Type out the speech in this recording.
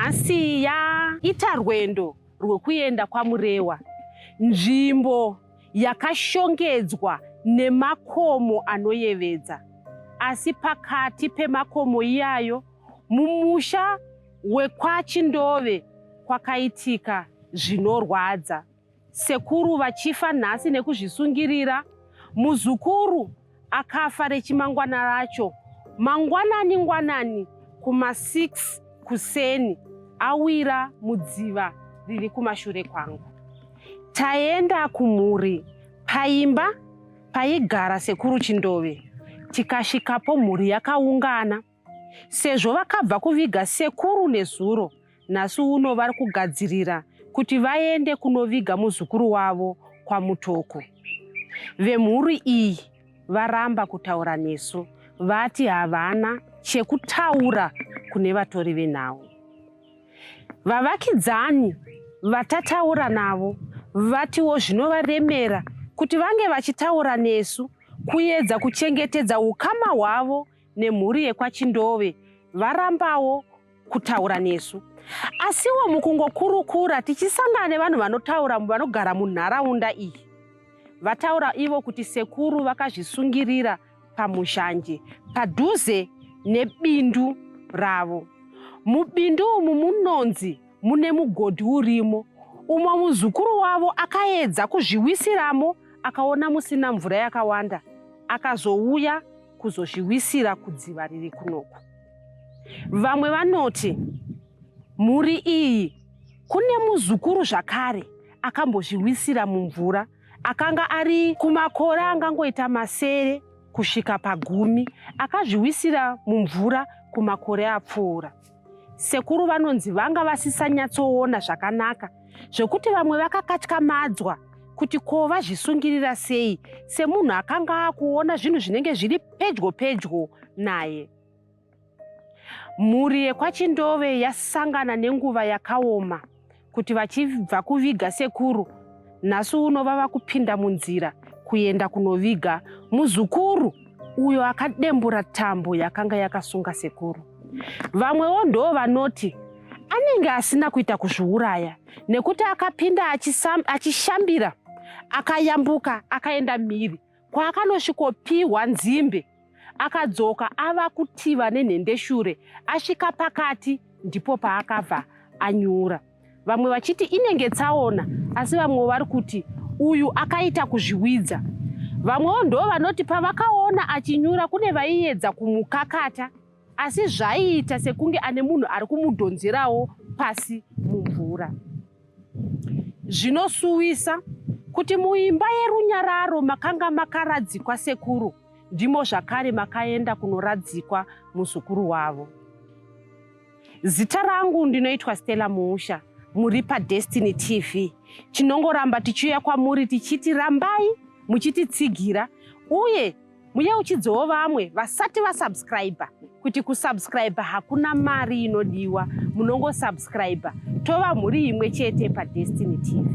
Nhasi yaita rwendo rwekuenda kwaMurewa, nzvimbo yakashongedzwa nemakomo anoyevedza. Asi pakati pemakomo iyayo, mumusha wekwaChindove kwakaitika zvinorwadza. Sekuru vachifa nhasi nekuzvisungirira, muzukuru akafa rechimangwana racho mangwanani ngwanani kuma6 kuseni awira mudziva riri kumashure kwangu. Taenda kumhuri paimba paigara sekuru Chindove tikasvikapo mhuri yakaungana. Sezvo vakabva kuviga sekuru nezuro, nhasi uno vari kugadzirira kuti vaende kunoviga muzukuru wavo kwaMutoko. Vemhuri iyi varamba kutaura nesu, vati havana chekutaura kune vatori venhau. Vavakidzani vatataura navo vatiwo zvinovaremera kuti vange vachitaura nesu kuedza kuchengetedza ukama hwavo nemhuri yekwaChindove varambawo kutaura nesu. Asiwo mukungokurukura tichisangana nevanhu vanotaura vanogara munharaunda iyi vataura ivo kuti sekuru vakazvisungirira paMuzhanje padhuze nebindu ravo. Mubindu umu munonzi mune mugodhi urimo umo muzukuru wavo akaedza kuzviwisiramo akaona musina mvura yakawanda akazouya kuzozviwisira kudziva riri kunoku. Vamwe vanoti mhuri iyi kune muzukuru zvakare akambozviwisira mumvura akanga ari kumakore angangoita masere kusvika pagumi akazviwisira mumvura kumakore apfuura. Sekuru vanonzi vanga vasisanyatsoona zvakanaka zvekuti vamwe vakakatyamadzwa kuti ko vazvisungirira sei semunhu akanga akuona zvinhu zvinenge zviri pedyo pedyo naye. Mhuri yekwaChindove yasangana nenguva yakaoma kuti vachibva kuviga sekuru nhasi uno vava kupinda munzira kuenda kunoviga muzukuru uyo akadembura tambo yakanga yakasunga sekuru. Vamwewo ndoo vanoti anenge asina kuita kuzviuraya nekuti akapinda achishambira akayambuka akaenda mhiri kwaakanosvikopihwa nzimbe akadzoka ava kutiva nenhendeshure asvika pakati ndipo paakabva anyura vamwe vachiti inenge tsaona asi vamwewo vari kuti uyu akaita kuzviwidza vamwewo ndo vanoti pavakaona achinyura kune vaiedza kumukakata asi zvaiita sekunge ane munhu ari kumudhonzerawo pasi mumvura Zvinosuwisa kuti muimba yerunyararo makanga makaradzikwa sekuru ndimo zvakare makaenda kunoradzikwa muzukuru wavo. Zita rangu ndinoitwa Stella Muusha, muri paDestiny TV. Tinongoramba tichiuya kwamuri tichiti rambai muchititsigira uye Muyeuchidzewo vamwe vasati vasubscriber kuti kusubscriber hakuna mari inodiwa, munongosubscriber tova mhuri imwe chete paDestiny TV.